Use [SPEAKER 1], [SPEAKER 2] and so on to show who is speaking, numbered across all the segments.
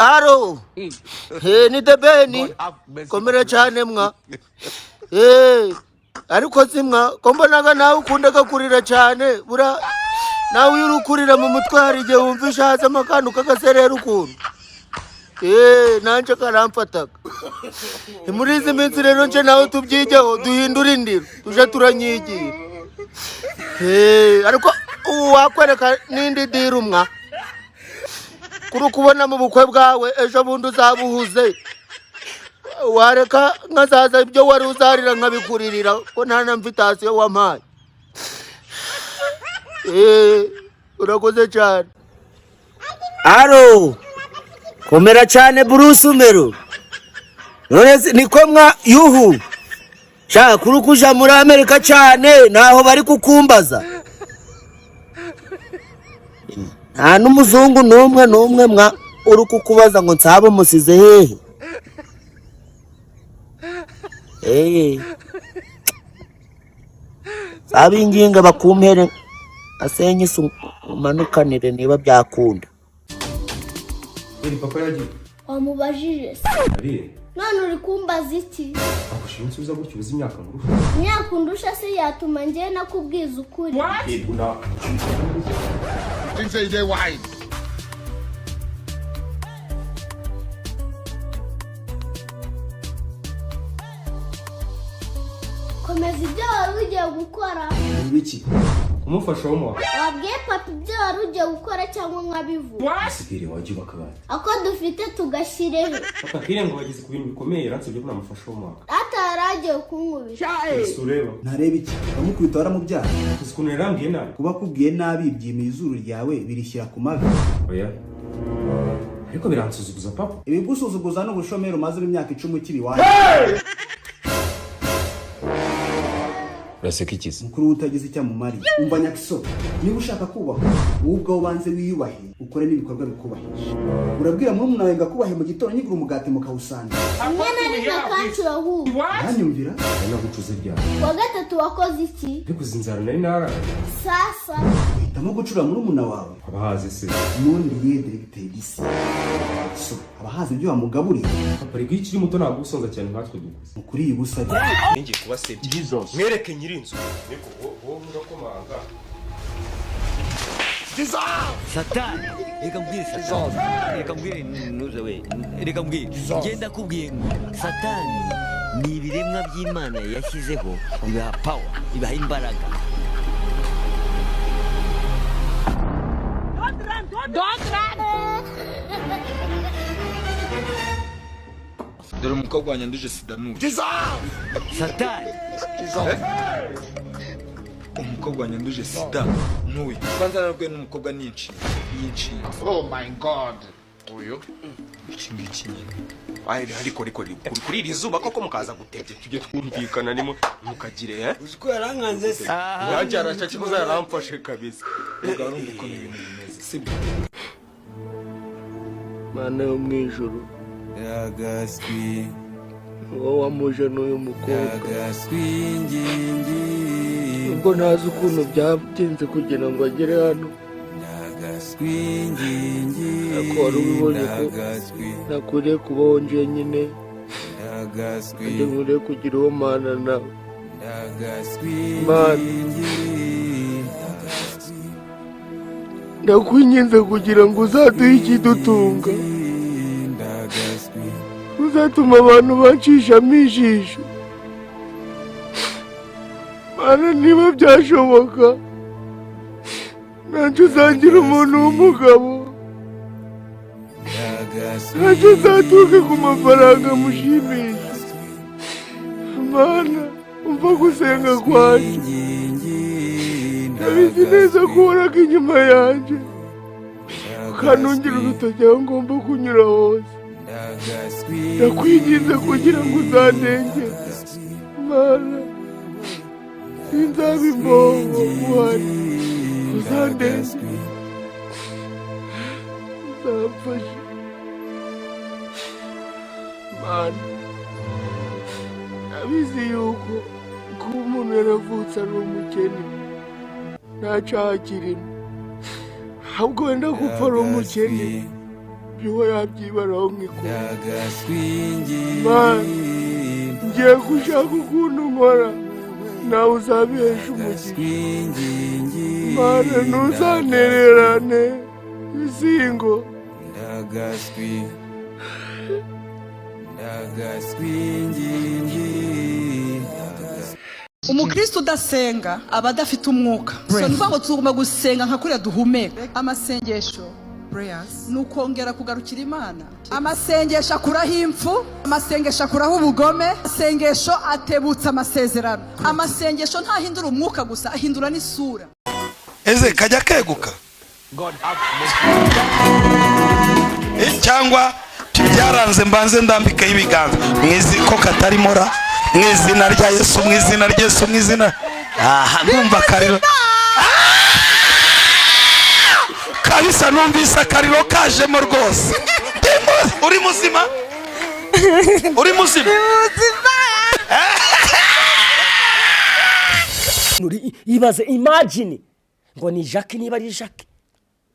[SPEAKER 1] Aro he, ni debeni komera cyane mwa. Eh, ariko simwa ko mbonaga nawe ukundaga kurira cyane. Bura nawe iyo uri kurira mu mutwe hari igihe wumva ishazamo akantu k'agaserera ukuntu. Eh, nanje karamfataga. Muri izi minsi rero nje nawe tubyigeho, duhindure indiro, tuje turanyigira. Eh, ariko ubu wakwereka n'indi diri umwa kuri ukubona mu bukwe bwawe ejo bundi uzabuhuze, wareka nkazaza ibyo wari uzarira nkabikuririra ko nta na invitation wampaye. Eh, urakoze cyane. Aro, komera cyane Bruce Umero. None se niko mwa yuhu shaka kuri kuja muri Amerika cyane naho bari kukumbaza? Nta n'umuzungu n'umwe n'umwe mwa uri kukubaza ngo nsaba musize hehe? Eh, sabinginga bakumpere asenye isi umanukanire niba byakunda.
[SPEAKER 2] Eri, papa yagiye.
[SPEAKER 3] Wamubajije se?
[SPEAKER 2] Ariye.
[SPEAKER 3] None uri kumbaza iki?
[SPEAKER 2] Akushinga unsubiza gutyo, uzi imyaka ngurusha?
[SPEAKER 3] Imyaka undusha se yatuma njyewe nakubwiza ukuri?
[SPEAKER 2] Yego na.
[SPEAKER 4] Think say they wise.
[SPEAKER 3] Komeza ibyo wari ugiye gukora.
[SPEAKER 2] Ibiki? Kumufasha wo muwa.
[SPEAKER 3] Wabwiye papa ibyo wari ugiye gukora cyangwa nkabivuga?
[SPEAKER 2] Sibire wajya ubaka.
[SPEAKER 3] Ako dufite tugashyirehe.
[SPEAKER 2] Papa kire ngo bageze ku bintu bikomeye, yaransabye ko namufasha wo muwa.
[SPEAKER 3] Data yari agiye kunkubita.
[SPEAKER 2] Ese ureba?
[SPEAKER 5] Ntareba iki? Uramukubita waramubyara?
[SPEAKER 2] Uzi ukuntu yarambwiye nabi?
[SPEAKER 5] Kuba akubwiye nabi byimiye izuru ryawe birishyira ku mavi?
[SPEAKER 2] Oya. Ariko biransuzuguza, papa.
[SPEAKER 5] Ibigusuzuguza n'ubushomeri umazemo imyaka 10 ukiri iwanyu.
[SPEAKER 2] Uraseka iki se?
[SPEAKER 5] Mukuru we utagize icyo amumariye. Umva nyakiso, niba ushaka kubahwa, wowe ubwawe ubanze wiyubahe, ukore n'ibikorwa bikubahisha. Urabwira murumuna wawe ngo akubahe mu gitondo nyigura umugati mukawusangira?
[SPEAKER 3] Rimwe na rimwe akancura ahubwo.
[SPEAKER 5] Uranyumvira?
[SPEAKER 2] Ari nagucuze ryari?
[SPEAKER 3] Kuwa gatatu wakoze iki?
[SPEAKER 2] Ariko izi nzara nari naraye.
[SPEAKER 3] Sasa.
[SPEAKER 5] Uhitamo gucura murumuna wawe?
[SPEAKER 2] Abahazi se.
[SPEAKER 5] Nundi ye diregiteri so abahazi ibyo wamugaburiye.
[SPEAKER 2] Papa, rega iyo ukiri muto ntabwo usonza cyane nkatwe dukuze.
[SPEAKER 5] Mukuri iyi busa.
[SPEAKER 2] Ngiye kubasebya. Mwereke nyir'inzu. Niko wowe urakomanga.
[SPEAKER 6] Satani, reka mbwire, satani, reka mbwire, ntuze we, reka mbwire, ngenda kubwiye ngo satani ni ibiremwa by'Imana yashyizeho, bibaha power, bibaha imbaraga.
[SPEAKER 7] Dore umukobwa wanyanduje sida n'uyu.
[SPEAKER 6] Satani.
[SPEAKER 7] Umukobwa wanyanduje sida n'uyu. Kwanza narabwiye n'umukobwa n'inshinga y'inshinga.
[SPEAKER 4] Oh my God.
[SPEAKER 7] Uyu iki ngiki nyine.
[SPEAKER 2] Ariko ariko kuri iri zuba koko mukaza gutebya, tujye twumvikana nimo mukagire eh.
[SPEAKER 6] Uzi ko yarankanze se?
[SPEAKER 2] Nanjye arashya kikoza yaramfashe kabisa.
[SPEAKER 7] Mugabo, urumva ukuntu ibintu bimeze, sibyo?
[SPEAKER 1] Mana yo mu ijuru, wowe wamuje n'uyu mukobwa, ubwo ntazi ukuntu byatinze kugira ngo agere hano, ariko wari ubibonye ko ntakwiriye kubaho njyenyine, nanjye nkwiriye kugira uwo mana nawe. Mana, ndakwinginze kugira ngo uzaduhe ikidutunga, uzatuma abantu bacishamo ijisho. Mana, niba byashoboka ntacyo uzagira umuntu w'umugabo, ntacyo uzatuke ku mafaranga amushimisha. Mana, umva gusenga kwanjye, ndabizi neza ko uhoraga inyuma yanjye ukantungira urutoki aho ngomba kunyura hose. Ndakwinginze kugira ngo uzandengere. Mana, sinzaba imbobo uhari, uzandengere, uzamfashe. Mana, ndabizi yuko kuba umuntu yaravutse ari umukene nta cyaha kirimo, ahubwo wenda gupfa ari umukene. Ndabyiho yabyibaraho nk'ikora. Mana, ngiye gushaka ukuntu nkora nawe uzabihesha umugisha. Mana, ntuzantererane izingo.
[SPEAKER 8] Umukristo udasenga aba adafite umwuka. So ni ukuvuga ngo tugomba gusenga nka kuriya duhumeka. Amasengesho ni ukongera kugarukira Imana. Amasengesho akuraho impfu, amasengesho akuraho ubugome, amasengesho atebutsa amasezerano. Amasengesho ntahindura umwuka gusa, ahindura n'isura.
[SPEAKER 9] Eze kajya keguka? Cyangwa byaranze? Mbanze ndambikeho ibiganza mwizi ko katarimo ra, mu izina rya Yesu, mu izina rya Yesu, mu izina. Aha ndumva akariro kabisa, numvise akariro kajemo rwose. Uri muzima? Uri muzima?
[SPEAKER 10] Ibaze, imagine ngo ni Jacques, niba ari Jacques.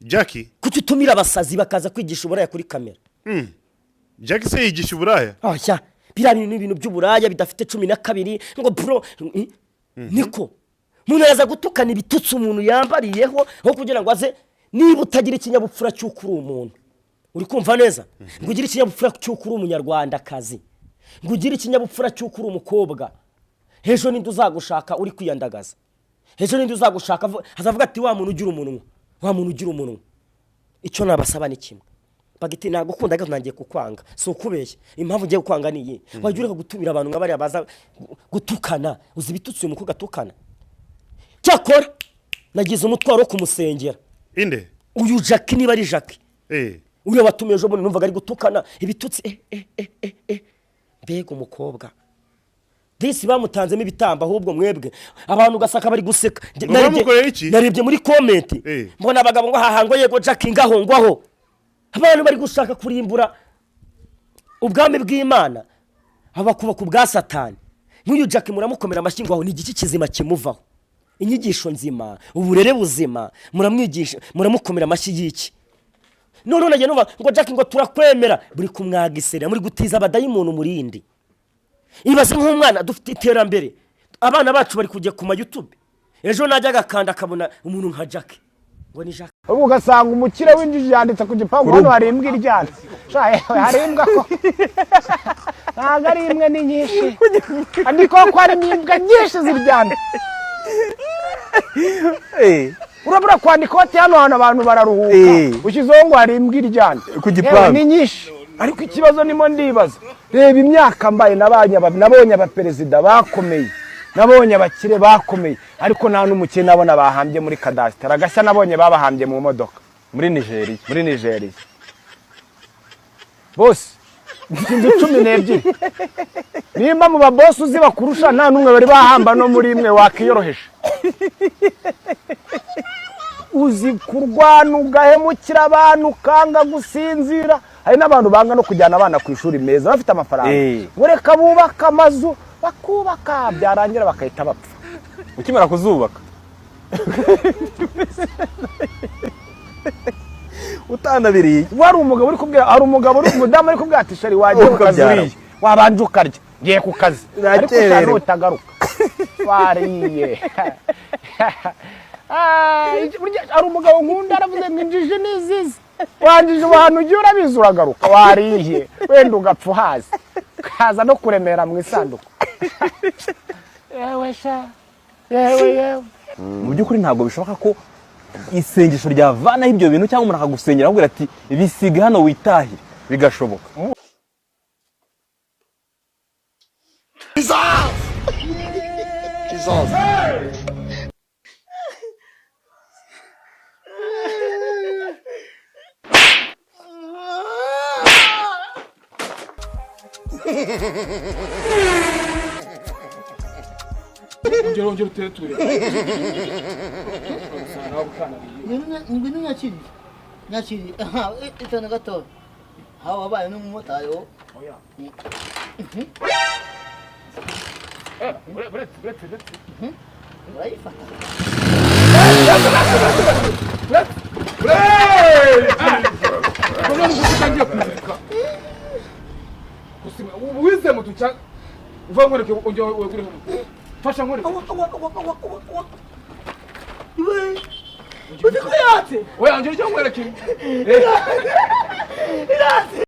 [SPEAKER 11] Jackie.
[SPEAKER 10] Kuki utumira abasazi bakaza kwigisha uburaya kuri kamera?
[SPEAKER 11] Jackie se yigisha uburaya?
[SPEAKER 10] Oya, biriya bintu ni ibintu by'uburaya bidafite 12 ngo bro. Niko umuntu araza gutukana ibitutsi umuntu yambariyeho aho kugira ngo aze. Niba utagira ikinyabupfura cy'uko uri umuntu, uri kumva neza, ngo ugire ikinyabupfura cy'uko uri umunyarwandakazi, ngo ugire ikinyabupfura cy'uko uri umukobwa, ejo ninde uzagushaka uri kwiyandagaza? Ejo ninde uzagushaka azavuga ati: "Wa muntu ugira umunwa, wa muntu ugira umunwa"? Icyo nabasaba ni kimwe. Bagiti, nagukunda gato, ntangiye kukwanga, si ukubeshya. Impamvu ngiye kukwanga ni iyi: wajya ureka gutumira abantu nka bariya baza gutukana. Uzi ibitutsi uyu mukobwa atukana? Cyakora nagize umutwaro wo kumusengera.
[SPEAKER 11] Inde?
[SPEAKER 10] Uyu Jackie, niba ari Jackie. Uriya watumiye ejo bundi, numvaga ari gutukana ibitutsi. Eh eh eh eh, mbega umukobwa! Disi bamutanzemo ibitambo. Ahubwo mwebwe abantu ugasaka bari guseka.
[SPEAKER 11] Ngo bamukoreye iki?
[SPEAKER 10] Narebye muri comment, mbona abagabo ngo haha, ngo yego Jackie, ngaho ngwaho. Abantu bari gushaka kurimbura ubwami bw'Imana, abakubaka ubwa Satani. Nk'uyu Jackie muramukomera amashyi ngo aho ni igiki kizima kimuvaho? Inyigisho nzima, uburere buzima, muramwigisha, muramukomera amashyi y'iki? None nagiye numva ngo Jackie, ngo turakwemera. Buri kumwagisera, muri gutiza abadayimoni umurindi. Ibaze nk'umwana, dufite iterambere, abana bacu bari kujya ku ma YouTube, ejo najya agakanda akabona umuntu nka Jackie, ngo ni Jackie.
[SPEAKER 12] Ubu ugasanga umukire w'injiji yanditse ku gipangu: "Hano hari imbwa iryana." Sha yewe, hari imbwa ko ntabwo ari imwe, ni nyinshi, ariko ko harimo imbwa nyinshi ziryana. Urabura kwandika ati: "Hano hantu abantu bararuhuka," ushyizeho ngo hari imbwa iryana
[SPEAKER 7] ku gipangu.
[SPEAKER 12] Yewe, ni nyinshi. Ariko ikibazo nimo ndibaza, reba imyaka mbaye, nabonye abaperezida bakomeye, nabonye abakire bakomeye, ariko nta n'umukire nabona bahambye muri kadasiteri. Agashya nabonye, babahambye mu modoka.
[SPEAKER 7] Muri Nigeria.
[SPEAKER 12] Muri Nigeria bose inzu 12. Nimba mu babosi uzi bakurusha nta n'umwe bari bahamba no muri imwe, wakiyoroheje. Uzi kurwana, ugahemukira abantu, ukanga gusinzira. Hari n'abantu banga no kujyana abana ku ishuri meza bafite amafaranga, ngo reka bubake amazu. Bakubaka, byarangira bagahita bapfa.
[SPEAKER 7] Ukimara kuzubaka utanabiriye.
[SPEAKER 12] Wari umugabo uri kubwira, hari umugabo uri, umudamu uri kubwira ati: "Chéri, wagiye ku kazi?"
[SPEAKER 7] Ukabyara.
[SPEAKER 12] Uriye, wabanje ukarya, ngiye ku kazi, ariko
[SPEAKER 7] Urakererewe.
[SPEAKER 12] ushaka utagaruka wariye. Ah, burya hari umugabo nkunda, aravuze ngo injiji ni izizi. Wanjije ahantu ugiye, urabizi, uragaruka wariye, wenda ugapfa uhaze, ukaza no kuremera mu isanduku. Yewe sha, yewe yewe.
[SPEAKER 7] Mu by'ukuri ntabwo bishoboka ko isengesho ryavanaho ibyo bintu, cyangwa umuntu akagusengera akubwira ati: "Bisiga hano witahire," bigashoboka.
[SPEAKER 4] Jesus! Jesus!
[SPEAKER 13] Ongera, ongera utere ture.
[SPEAKER 1] Ngwino nyakiriye, nyakiriye. Aha, itana gatoya aho wabaye n'umumotari wo.
[SPEAKER 13] Oya. Buretse, buretse, buretse.
[SPEAKER 1] Urayifata.
[SPEAKER 13] Buretse. Uca uva nkwereke, ongera wegure hano, fasha nkwereke.
[SPEAKER 10] Uzi ko yatse?
[SPEAKER 13] Oya, ongera ujye nkwereke.
[SPEAKER 10] Iratse.